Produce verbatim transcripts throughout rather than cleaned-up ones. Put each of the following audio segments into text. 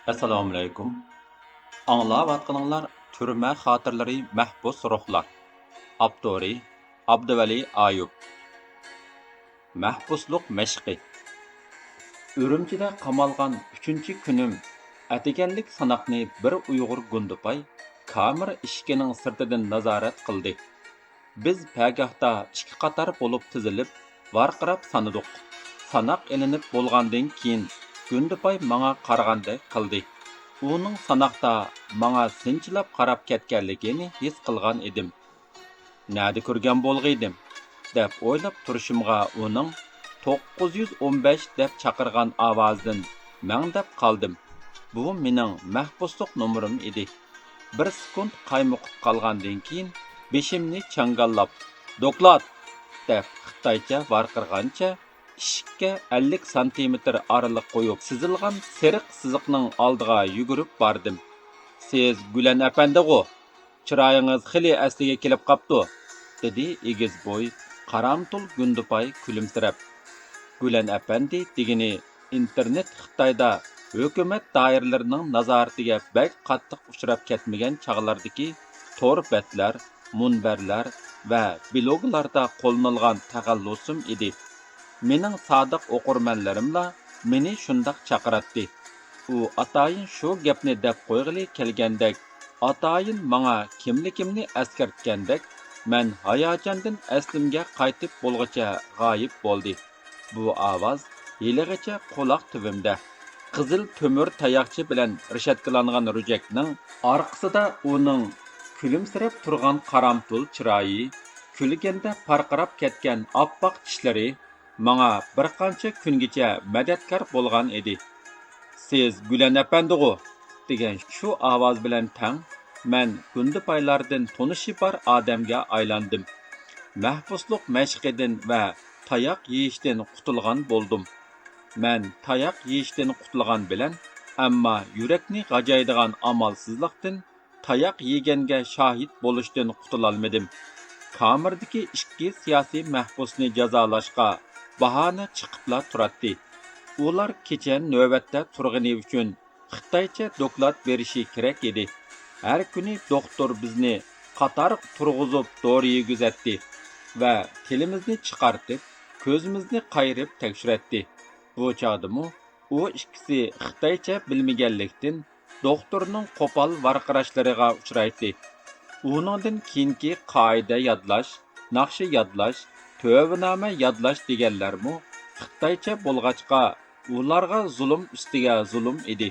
ئەسسالامۇئەلەيكۇم. ئاڭلاۋاتقىنىڭلار تۈرمە خاتىرىلىرى، مەھبۇس روھلار. ئاپتورى ئابدۇۋەلى ئايۇپ. مەھبۇسلۇق مەشقى. ئۈرۈمچىدە قامالغان ئۈچىنچى كۈنۈم ئەتىگەنلىك ساناقنى بىر ئۇيغۇر گۇندىپاي كامېر ئىشىكىنىڭ سىرتىدىن نازارەت قىلدى. بىز پەگاھتا ئىككى قاتار بولۇپ تىزىلىپ، ۋارقىراپ سانىدۇق. ساناق ئېلىنىپ بولغاندىن كېيىن، گۇندىپاي ماڭا قارىغاندەك قىلدى. ئۇنىڭ ساناقتا ماڭا سىنچىلاپ قاراپ كەتكەنلىكىنى ھېس قىلغان ئىدىم. نەدە كۆرگەن بولغىيدىم؟ دەپ ئويلاپ تۇرۇشۇمغا ئۇنىڭ توققۇز يۈز ئون بەش دەپ چاقىرغان ئاۋازىدىن مەڭدەپ قالدىم. بۇ مېنىڭ مەھبۇسلۇق نومۇرۇم ئىدى. بىر سېكۇنت قايمۇقۇپ قالغاندىن كېيىن، بېشىمنى چاڭگاللاپ، «دوكلات!» دەپ خىتايچە ۋارقىرىغانچە، ئىشىككە ئەللىك سانتىمېتىر ئارىلىق قويۇپ سىزىلغان سېرىق سىزىقنىڭ ئالدىغا يۈگۈرۈپ باردىم. «سىز گۈلەن ئەپەندىغۇ؟ چىرايىڭىز خېلى ئەسلىگە كېلىپ قاپتۇ»، دېدى ئېگىز بوي، قارامتۇل گۇندىپاي كۈلۈمسىرەپ. گۈلەن ئەپەندى دېگىنى ئىنتېرنېت خىتايدا ھۆكۈمەت دائىرىلىرىنىڭ نازارىتىگە بەك قاتتىق ئۇچراپ كەتمىگەن چاغلاردىكى تور بەتلەر، مۇنبەرلەر ۋە بىلوگلاردا قوللىنىلغان تەخەللۇسۇم ئىدى. مېنىڭ سادىق ئوقۇرمەنلىرىملا مېنى شۇنداق چاقىراتتى. ئۇ ئاتايىن شۇ گەپنى دەپ قويغىلى كەلگەندەك، ئاتايىن ماڭا كىملىكىمنى ئەسكەرتكەندەك، مەن ھاياجاندىن ئەسلىمگە قايتىپ بولغۇچە غايىب بولدى. بۇ ئاۋاز ھېلىغىچە قۇلاق تۈۋىمدە. قىزىل تۆمۈر تاياقچە بىلەن رېشاتكىلانغان رۆجەكنىڭ ئارقىسىدا ئۇنىڭ كۈلۈمسىرەپ تۇرغان قارامتۇل چىرايى، كۈلگەندە پارقىراپ كەتكەن ئاپئاق چىشلىرى ماڭا بىر قانچە كۈنگىچە مەدەتكار بولغان ئىدى. «سىز گۈلەن ئەپەندىغۇ؟» دېگەن شۇ ئاۋاز بىلەن تەڭ مەن گۇندىپايلاردىن تونۇشى بار ئادەمگە ئايلاندىم. مەھبۇسلۇق مەشقىدىن ۋە تاياق يېيىشتىن قۇتۇلغان بولدۇم. مەن تاياق يېيىشتىن قۇتۇلغان بىلەن، ئەمما يۈرەكنى غاجايدىغان ئامالسىزلىقتىن تاياق يېگەنگە شاھىت بولۇشتىن قۇتۇلالمىدىم. كامېردىكى ئىككى سىياسىي مەھبۇسنى جازالاشقا باھانە چىقىپلا تۇراتتى. ئۇلار كېچە نۆۋەتتە تۇرغىنى ئۈچۈن خىتايچە دوكلات بېرىشى كېرەك ئىدى. ھەر كۈنى دوختۇر بىزنى قاتارغا تۇرغۇزۇپ دورا يېگۈزەتتى ۋە تىلىمىزنى چىقارتىپ، كۆزىمىزنى قايرىپ تەكشۈرەتتى. بۇ چاغدىمۇ ئۇ ئىككىسى خىتايچە بىلمىگەنلىكتىن، دوختۇرنىڭ قوپال ۋارقىراشلىرىغا ئۇچرايتتى. ئۇنىڭدىن كېيىنكى قائىدە يادلاش، ناخشا يادلاش، تۆۋىنامە يادلاش دېگەنلەرمۇ خىتايچە بولغاچقا، ئۇلارغا زۇلۇم ئۈستىگە زۇلۇم ئىدى.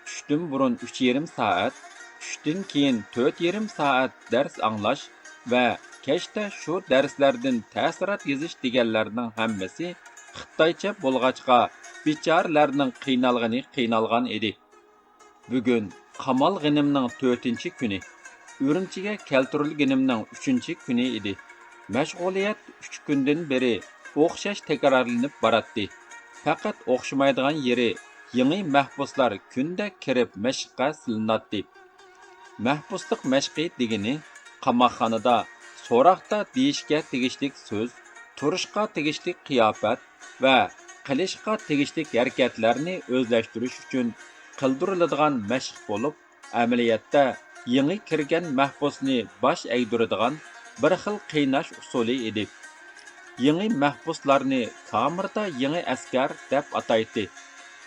چۈشتىن بۇرۇن ئۈچ يېرىم سائەت، چۈشتىن كېيىن تۆت يېرىم سائەت دەرس ئاڭلاش ۋە كەچتە شۇ دەرسلەردىن تەسىرات يېزىش دېگەنلەرنىڭ ھەممىسى خىتايچە بولغاچقا، بىچارىلەرنىڭ قىينالغىنى قىينالغان ئىدى. بۈگۈن قامالغىنىمنىڭ تۆتىنچى كۈنى، ئۈرۈمچىگە كەلتۈرۈلگىنىمنىڭ ئۈچىنچى كۈنى ئىدى. مەشغۇلىيەت ئۈچ كۈندىن بېرى ئوخشاش تەكرارلىنىپ باراتتى. پەقەت ئوخشىمايدىغان يېرى، يېڭى مەھبۇسلار كۈندە كىرىپ مەشىققە سېلىناتتى. مەھبۇسلۇق مەشقى دېگىنى، قاماقخانىدا سوراقتا دېيىشكە تېگىشلىك سۆز، تۇرۇشقا تېگىشلىك قىياپەت ۋە قىلىشقا تېگىشلىك ھەرىكەتلەرنى ئۆزلەشتۈرۈش ئۈچۈن قىلدۇرۇلىدىغان مەشىق بولۇپ، ئەمەلىيەتتە يېڭى كىرگەن مەھبۇسنى باش ئەگدۈرىدىغان بىر خىل قىيناش ئۇسۇلى ئىدى. يېڭى مەھبۇسلارنى كامېردا يېڭى ئەسكەر دەپ ئاتايتتى.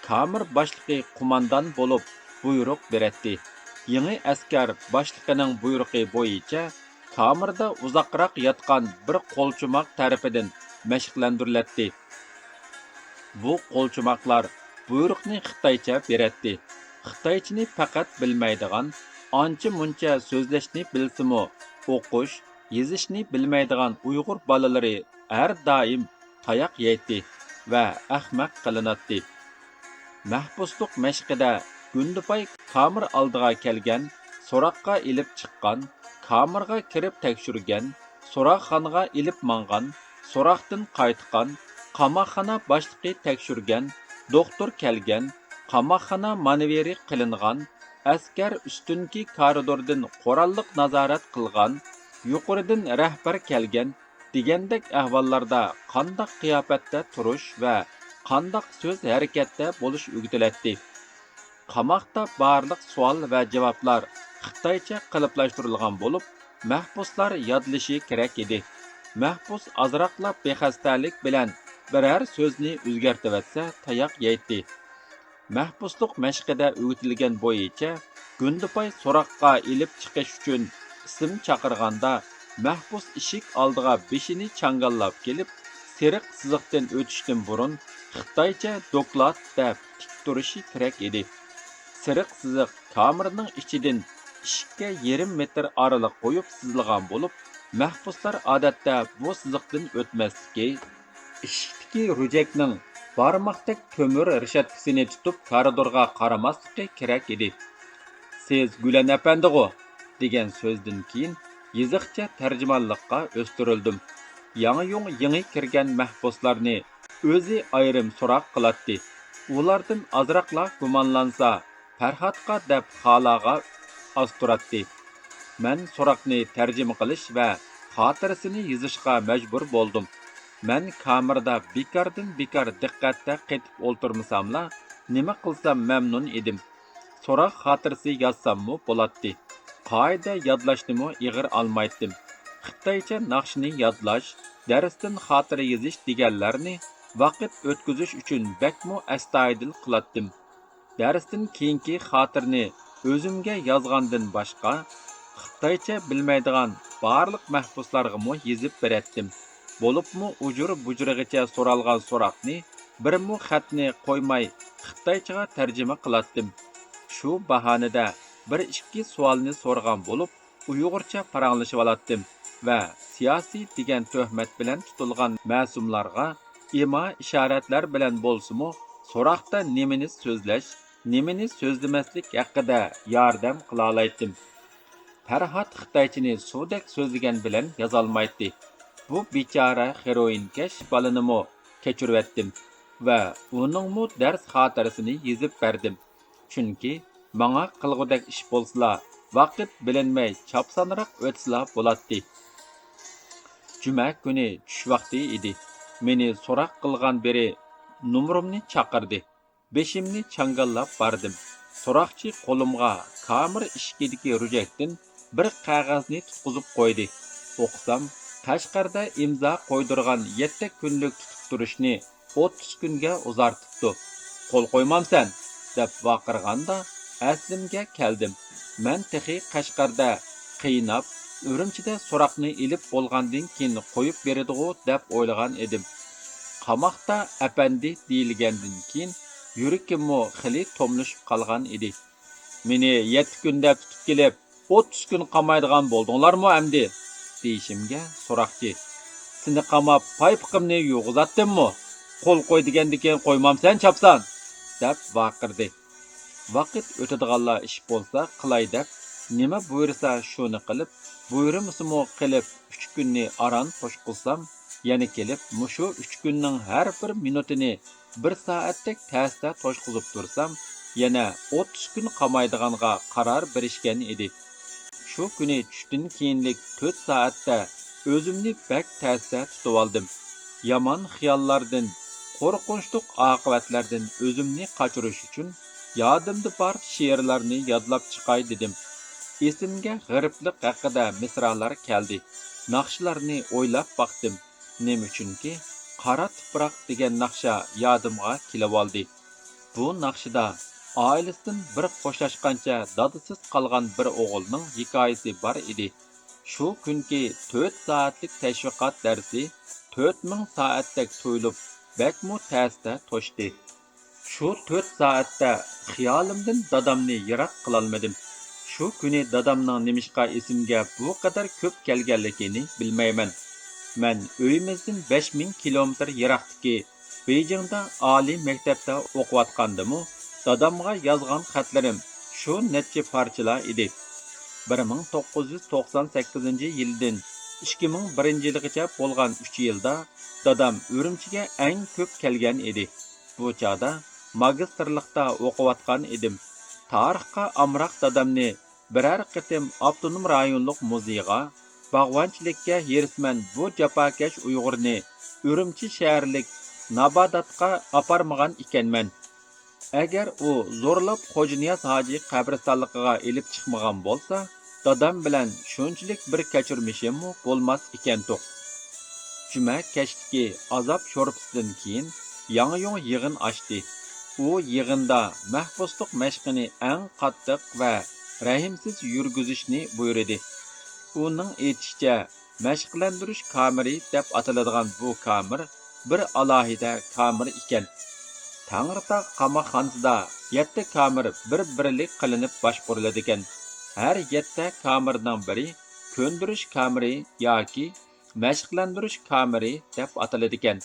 كامېر باشلىقى قوماندان بولۇپ بۇيرۇق بېرەتتى. يېڭى ئەسكەر باشلىقىنىڭ بۇيرۇقى بويىچە كامېردا ئۇزاقراق ياتقان بىر قولچوماق تەرىپىدىن مەشىقلەندۈرۈلەتتى. بۇ قولچوماقلار بۇيرۇقنى خىتايچە بېرەتتى. خىتايچىنى پەقەت بىلمەيدىغان، ئانچە-مۇنچە سۆزلەشنى بىلسىمۇ، ئوقۇش، يېزىشنى بىلمەيدىغان ئۇيغۇر بالىلىرى ھەر دائىم تاياق يەيتتى ۋە ئەخمەق قىلىناتتى. مەھبۇسلۇق مەشقىدە گۇندىپاي كامېر ئالدىغا كەلگەن، سوراققا ئېلىپ چىققان، كامېرغا كىرىپ تەكشۈرگەن، سوراقخانىغا ئېلىپ ماڭغان، سوراقتىن قايتقان، قاماقخانا باشلىقى تەكشۈرگەن، دوختۇر كەلگەن، قاماقخانا مانېۋىرى قىلىنغان، ئەسكەر ئۈستۈنكى كارىدوردىن قوراللىق نازارەت قىلغان، يۇقىرىدىن رەھبەر كەلگەن دېگەندەك ئەھۋاللاردا قانداق قىياپەتتە تۇرۇش ۋە قانداق سۆز ھەرىكەتتە بولۇش ئۆگىتىلەتتى. قاماقتا بارلىق سوئال ۋە جاۋابلار خىتايچە قېلىپلاشتۇرۇلغان بولۇپ، مەھبۇسلار يادلىشى كېرەك ئىدى. مەھبۇس ئازراقلا بىخەستەلىك بىلەن بىرەر سۆزنى ئۆزگەرتىۋەتسە تاياق يەيتتى. مەھبۇسلۇق مەشقىدە ئۆگىتىلگەن بويىچە گۇندىپاي سوراققا ئېلىپ چىقىش ئۈچۈن ئىسىم چاقىرغاندا، مەھبۇس ئىشىك ئالدىغا بېشىنى چاڭگاللاپ كېلىپ، سېرىق سىزىقتىن ئۆتۈشتىن بۇرۇن خىتايچە دوكلات دەپ تىك تۇرۇشى كېرەك ئىدى. سېرىق سىزىق كامېرنىڭ ئىچىدىن ئىشىككە يېرىم مېتىر ئارىلىق قويۇپ سىزىلغان بولۇپ، مەھبۇسلار ئادەتتە بۇ سىزىقتىن ئۆتمەسلىكى، ئىشىكتىكى رۈجەكنىڭ بارماقتەك تۆمۈر رېشاتكىسىنى تۇتۇپ كارىدورغا قارىماسلىقى كېرەك ئىدى. «سىز گۈلەن ئەپەندىغۇ؟» دېگەن سۆزدىن كېيىن يېزىقچە تەرجىمانلىققا ئۆستۈرۈلدۈم. ياڭيۇڭ يېڭى كىرگەن مەھبۇسلارنى ئۆزى ئايرىم سوراق قىلاتتى. ئۇلاردىن ئازراقلا گۇمانلانسا، پەرھاتقا دەپ خالاغا ئاستۇراتتى. مەن سوراقنى تەرجىمە قىلىش ۋە خاتىرىسىنى يېزىشقا مەجبۇر بولدۇم. مەن كامېردا بىكاردىن بىكار دىققەتتە قېتىپ ئولتۇرمىساملا، نېمە قىلسام مەمنۇن ئىدىم. سوراق خاتىرىسى يازساممۇ بولاتتى. قائىدە يادلاشنىمۇ ئېغىر ئالمايتتىم. خىتايچە ناخشىنى يادلاش، دەرستىن خاتىرە يېزىش دېگەنلەرنى ۋاقىت ئۆتكۈزۈش ئۈچۈن بەكمۇ ئەستايىدىل قىلاتتىم. دەرستىن كېيىنكى خاتىرىنى ئۆزۈمگە يازغاندىن باشقا، خىتايچە بىلمەيدىغان بارلىق مەھبۇسلارغىمۇ يېزىپ بېرەتتىم. بولۇپمۇ ئۇجۇر-بۇجۇرىغىچە سورالغان سوراقنى بىرمۇ خەتنى قويماي خىتايچىغا تەرجىمە قىلاتتىم. شۇ باھانىدە بىر ئىككى سوئالنى سورىغان بولۇپ، ئۇيغۇرچە پاراڭلىشىۋالاتتىم ۋە سىياسىي دېگەن تۆھمەت بىلەن تۇتۇلغان مەسۇملارغا ئىما-ئىشارەتلەر بىلەن بولسىمۇ، سوراقتا نېمىنى سۆزلەش، نېمىنى سۆزلىمەسلىك ھەققىدە ياردەم قىلالايتتىم. پەرھات خىتايچىنى سۇدەك سۆزلىگەن بىلەن يازالمايتتى. بۇ بىچارە خېروئىنكەش بالىنىمۇ كەچۈرۈۋەتتىم ۋە ئۇنىڭمۇ دەرس خاتىرىسىنى يېزىپ بەردىم. چۈنكى ماڭا قىلغۇدەك ئىش بولسىلا، ۋاقىت بىلىنمەي چاپسانراق ئۆتسىلا بولاتتى. جۈمە كۈنى چۈش ۋاقتى ئىدى. مېنى سوراق قىلغان بىرى نومۇرۇمنى چاقىردى. بېشىمنى چاڭگاللاپ باردىم. سوراقچى قولۇمغا كامېر ئىشىكىدىكى رۈجەكتىن بىر قەغەزنى تۇتقۇزۇپ قويدى. ئوقۇسام، قەشقەردە ئىمزا قويدۇرغان يەتتە كۈنلۈك تۇتۇپ تۇرۇشنى ئوتتۇز كۈنگە ئۇزارتىپتۇ. «قول قويمامسەن؟» دەپ ۋارقىرىغاندا ئەسلىمگە كەلدىم. مەن تېخى قەشقەردە قىيناپ، ئۈرۈمچىدە سوراقنى ئېلىپ بولغاندىن كېيىن قويۇپ بېرىدىغۇ دەپ ئويلىغان ئىدىم. قاماقتا ئەپەندى دېيىلگەندىن كېيىن يۈرىكىممۇ خېلى توملىشىپ قالغان ئىدى. «مېنى يەتتە كۈن دەپ تۇتۇپ كېلىپ، ئوتتۇز كۈن قامايدىغان بولدۇڭلارمۇ ئەمدى؟» دېيىشىمگە سوراقچى: «سېنى قاماپ پايپىقىمنى يۇيغۇزاتتىممۇ؟ قول قوي دېگەندىكىن قويمامسەن چاپسان!» دەپ ۋارقىرىدى. ۋاقىت ئۆتىدىغانلا ئىش بولسا قىلاي دەپ، نېمە بۇيرۇسا شۇنى قىلىپ، بۇيرۇمىسىمۇ قىلىپ، ئۈچ كۈننى ئاران توشقۇزسام، يەنە كېلىپ مۇشۇ ئۈچ كۈننىڭ ھەر بىر مىنۇتىنى بىر سائەتتەك تەستە توشقۇزۇپ تۇرسام، يەنە ئوتتۇز كۈن قامايدىغانغا قارار بېرىشكەن ئىدى. شۇ كۈنى چۈشتىن كېيىنلىك تۆت سائەتتە ئۆزۈمنى بەك تەستە تۇتۇۋالدىم. يامان خىياللاردىن، قورقۇنچلۇق ئاقىۋەتلەردىن ئۆزۈمنى قاچۇرۇش ئۈچۈن يادىمدا بار شېئىرلارنى يادلاپ چىقاي دېدىم. ئېسىمگە غېرىبلىق ھەققىدە مىسرالار كەلدى. ناخشىلارنى ئويلاپ باقتىم. نېمە ئۈچۈنكى، «قارا تۇپراق» دېگەن ناخشا يادىمغا كېلىۋالدى. بۇ ناخشىدا ئائىلىسىدىن بىر خوشلاشقانچە دادىسىز قالغان بىر ئوغۇلنىڭ ھېكايىسى بار ئىدى. شۇ كۈنكى تۆت سائەتلىك تەشۋىقات دەرسى تۆت مىڭ سائەتتەك تۇيۇلۇپ، بەكمۇ تەستە توشتى. شۇ تۆت سائەتتە خىيالىمدىن دادامنى يىراق قىلالمىدىم. شۇ كۈنى دادامنىڭ نېمىشقا ئېسىمگە بۇ قەدەر كۆپ كەلگەنلىكىنى بىلمەيمەن. مەن ئۆيىمىزدىن بەش مىڭ كىلومېتىر يىراقتىكى بېيجىڭدا ئالىي مەكتەپتە ئوقۇۋاتقاندىمۇ، دادامغا يازغان خەتلىرىم شۇ نەچچە پارچىلا ئىدى. بىر مىڭ توققۇز يۈز توقسان سەككىزىنچى يىلدىن ئىككى مىڭ بىرىنچى يىلغىچە بولغان ئۈچ يىلدا دادام ئۈرۈمچىگە ئەڭ كۆپ كەلگەن ئىدى. بۇ چاغدا ماگىستىرلىقتا ئوقۇۋاتقان ئىدىم. تارىخقا ئامراق دادامنى بىرەر قېتىم ئاپتونوم رايونلۇق مۇزېيغا، باغۋەنچىلىككە ھېرىسمەن بۇ جاپاكەش ئۇيغۇرنى ئۈرۈمچى شەھەرلىك ناباداتقا ئاپارمىغان ئىكەنمەن. ئەگەر ئۇ زورلاپ خوجانىياز ھاجى قەبرىستانلىقىغا ئېلىپ چىقمىغان بولسا، دادام بىلەن شۇنچىلىك بىر كەچۈرمىشىممۇ بولماس ئىكەنتۇق. جۈمە كەچتىكى ئازاب شورپىسىدىن كېيىن ياڭيۇڭ يىغىن ئاچتى. ئۇ يىغىندا مەھبۇسلۇق مەشقىنى ئەڭ قاتتىق ۋە رەھىمسىز يۈرگۈزۈشنى بۇيرۇدى. ئۇنىڭ ئېيتىشىچە، مەشىقلەندۈرۈش كامېرى دەپ ئاتىلىدىغان بۇ كامېر بىر ئالاھىدە كامېر ئىكەن. تەڭرىتاغ قاماقخانىسىدا يەتتە كامېر بىر-بىرلىك قىلىنىپ باشقۇرۇلىدىكەن. ھەر يەتتە كامېرنىڭ بىرى كۆندۈرۈش كامېرى ياكى مەشىقلەندۈرۈش كامېرى دەپ ئاتىلىدىكەن.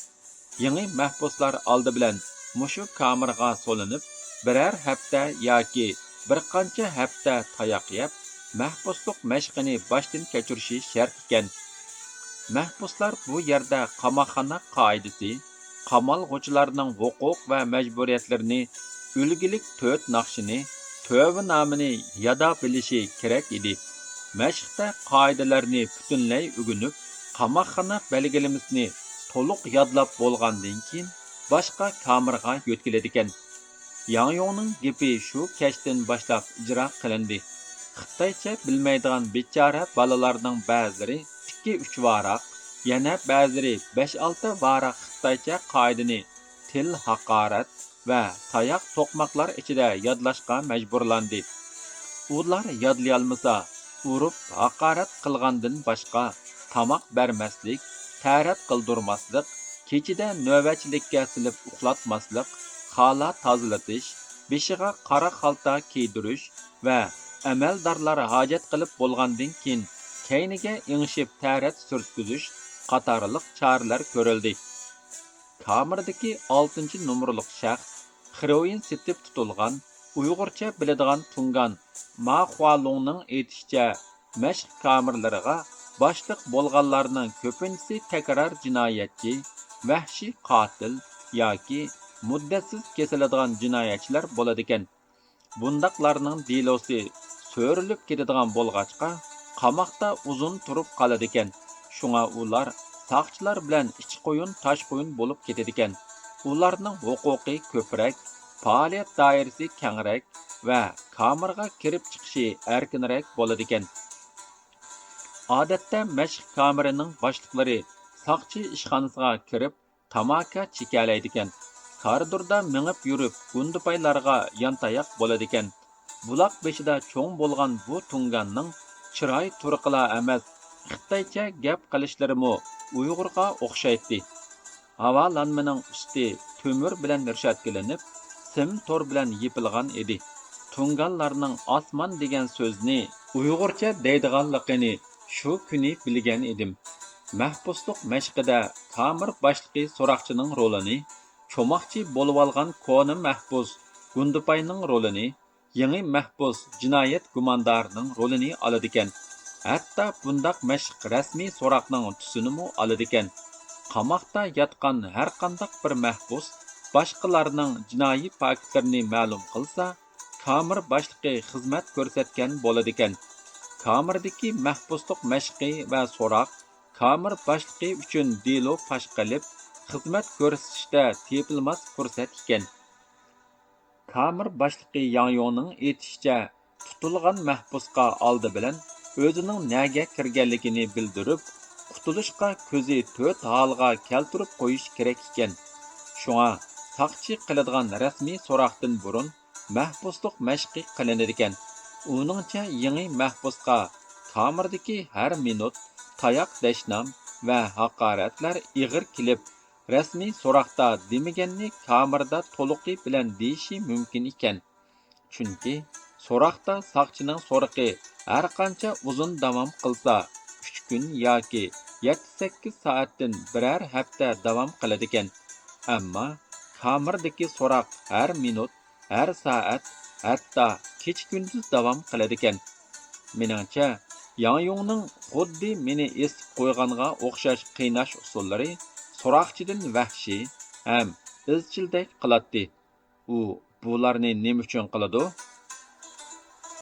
يېڭى مەھبۇسلار ئالدى بىلەن مۇشۇ كامېرغا سولىنىپ، بىرەر ھەپتە ياكى بىر قانچە ھەپتە تاياق يەپ، مەھبۇسلۇق مەشقىنى باشتىن كەچۈرۈشى شەرت ئىكەن. مەھبۇسلار بۇ يەردە قاماقخانا قائىدىسى، قامالغۇچىلارنىڭ ھوقۇق ۋە مەجبۇرىيەتلىرىنى، ئۈلگىلىك تۆت ناخشىنى، تۆۋىنامىنى يادا بىلىشى كېرەك ئىدى. مەشىقتە قائىدىلەرنى پۈتۈنلەي ئۆگىنىپ، قاماقخانا بەلگىلىمىسىنى تولۇق يادلاپ بولغاندىن كېيىن، باشقا كامېرغا يۆتكىلىدىكەن. ياڭيۇڭنىڭ گېپى شۇ كەچتىن باشلاپ ئىجرا قىلىندى. خىتايچە بىلمەيدىغان بىچارە بالىلارنىڭ بەزىلىرى ئىككى-ئۈچ ۋاراق، يەنە بەزىلىرى بەش-ئالتە ۋاراق خىتايچە قائىدىنى تىل ھاقارەت ۋە تاياق سوقماقلار ئىچىدە يادلاشقا مەجبۇرلاندى. ئۇلار يادلىيالمىسا، ئۇرۇپ ھاقارەت قىلغاندىن باشقا، تاماق بەرمەسلىك، تەرەت قىلدۇرماسلىق، كېچىدە نۆۋەتچىلىككە سېلىپ ئۇخلاتماسلىق، خالا تازىلىتىش، بېشىغا قارا خالتا كىيدۈرۈش ۋە ئەمەلدارلار ھاجەت قىلىپ بولغاندىن كېيىن كەينىگە ئېڭىشىپ تەرەت سۈرتكۈزۈش قاتارلىق چارىلەر كۆرۈلدى. كامېردىكى ئالتىنچى نومۇرلۇق شەخس خېروئىن سېتىپ تۇتۇلغان ئۇيغۇرچە بىلىدىغان تۇڭگان ما خۇالۇڭنىڭ ئېيتىشىچە، مەشىق كامېرلىرىغا باشلىق بولغانلارنىڭ كۆپىنچىسى تەكرار جىنايەتچى، ۋەھشىي قاتىل ياكى مۇددەتسىز كېسىلىدىغان جىنايەتچىلەر بولىدىكەن. بۇنداقلارنىڭ دېلوسى سۆرىلىپ كېتىدىغان بولغاچقا، قاماقتا ئۇزۇن تۇرۇپ قالىدىكەن. شۇڭا ئۇلار ساقچىلار بىلەن ئىچ قويۇن، تاش قويۇن بولۇپ كېتىدىكەن. ئۇلارنىڭ ھوقۇقى كۆپرەك، پائالىيەت دائىرىسى كەڭرەك ۋە كامېرغا كىرىپ چىقىشى ئەركىنرەك بولىدىكەن. ئادەتتە مەشىق كامېرىنىڭ باشلىقلىرى ساقچى ئىشخانىسىغا كىرىپ، تاماكا چېكەلەيدىكەن. كارىدوردا مېڭىپ يۈرۈپ، گۇندىپايلارغا يانتاياق بولىدىكەن. بۇلاق بېشىدا چوڭ بولغان بۇ تۇڭگاننىڭ چىراي تۇرقىلا ئەمەس، خىتايچە گەپ قىلىشلىرىمۇ ئۇيغۇرغا ئوخشايتتى. ھاۋالانمىنىڭ ئۈستى تۆمۈر بىلەن رېشاتكىلىنىپ، سىم تور بىلەن يېپىلغان ئىدى. تۇڭگانلارنىڭ ئاسمان دېگەن سۆزنى ئۇيغۇرچە دەيدىغانلىقىنى شۇ كۈنى بىلگەن ئىدىم. مەھبۇسلۇق مەشقىدە كامېر باشلىقى سوراقچىنىڭ رولىنى، چوماقچى بولۇۋالغان كونا مەھبۇس گۇندىپاينىڭ رولىنى، يېڭى مەھبۇس جىنايەت گۇماندارىنىڭ رولىنى ئالىدىكەن. ھەتتا بۇنداق مەشىق رەسمىي سوراقنىڭ تۈسىنىمۇ ئالىدىكەن. قاماقتا ياتقان ھەرقانداق بىر مەھبۇس باشقىلارنىڭ جىنايى پاكىتلىرىنى مەلۇم قىلسا، كامېر باشلىقى خىزمەت كۆرسەتكەن بولىدىكەن. كامېردىكى مەھبۇسلۇق مەشقى ۋە سوراق كامېر باشلىقى ئۈچۈن دېلو پاش قىلىپ، خىزمەت كۆرسىتىشتە تېپىلماس پۇرسەت ئىكەن. كامېر باشلىقى ياڭ يۇڭنىڭ ئېيتىشىچە، تۇتۇلغان مەھبۇسقا ئالدى بىلەن ئۆزىنىڭ نەگە كىرگەنلىكىنى بىلدۈرۈپ، قۇتۇلۇشقا كۆزى تۆت ھالغا كەلتۈرۈپ قويۇش كېرەك ئىكەن. شۇڭا ساقچى قىلىدىغان رەسمىي سوراقتىن بۇرۇن مەھبۇسلۇق مەشقى قىلىنىدىكەن. ئۇنىڭچە يېڭى مەھبۇسقا كامېردىكى ھەر مىنۇت تاياق دەشنام ۋە ھاقارەتلەر ئېغىر كېلىپ، رەسمىي سوراقتا دېمىگەننى كامېردا تولۇقى بىلەن دېيىشى مۇمكىن ئىكەن. چۈنكى سوراقتا ساقچىنىڭ سورىقى ھەرقانچە ئۇزۇن داۋام قىلسا، ئۈچ كۈن ياكى يەتتە سەككىز سائەتتىن بىرەر ھەپتە داۋام قىلىدىكەن. ئەمما كامېردىكى سوراق ھەر مىنۇت، ھەر سائەت، ھەتتا كېچە-كۈندۈز داۋام قىلىدىكەن. مېنىڭچە، ياڭ يۇڭنىڭ خۇددى مېنى ئېسىپ قويغانغا ئوخشاش قىيناش ئۇسۇللىرى سوراقچىدىن ۋەھشىي ھەم ئىزچىلدەك قىلاتتى. ئۇ بۇلارنى نېمە ئۈچۈن قىلىدۇ؟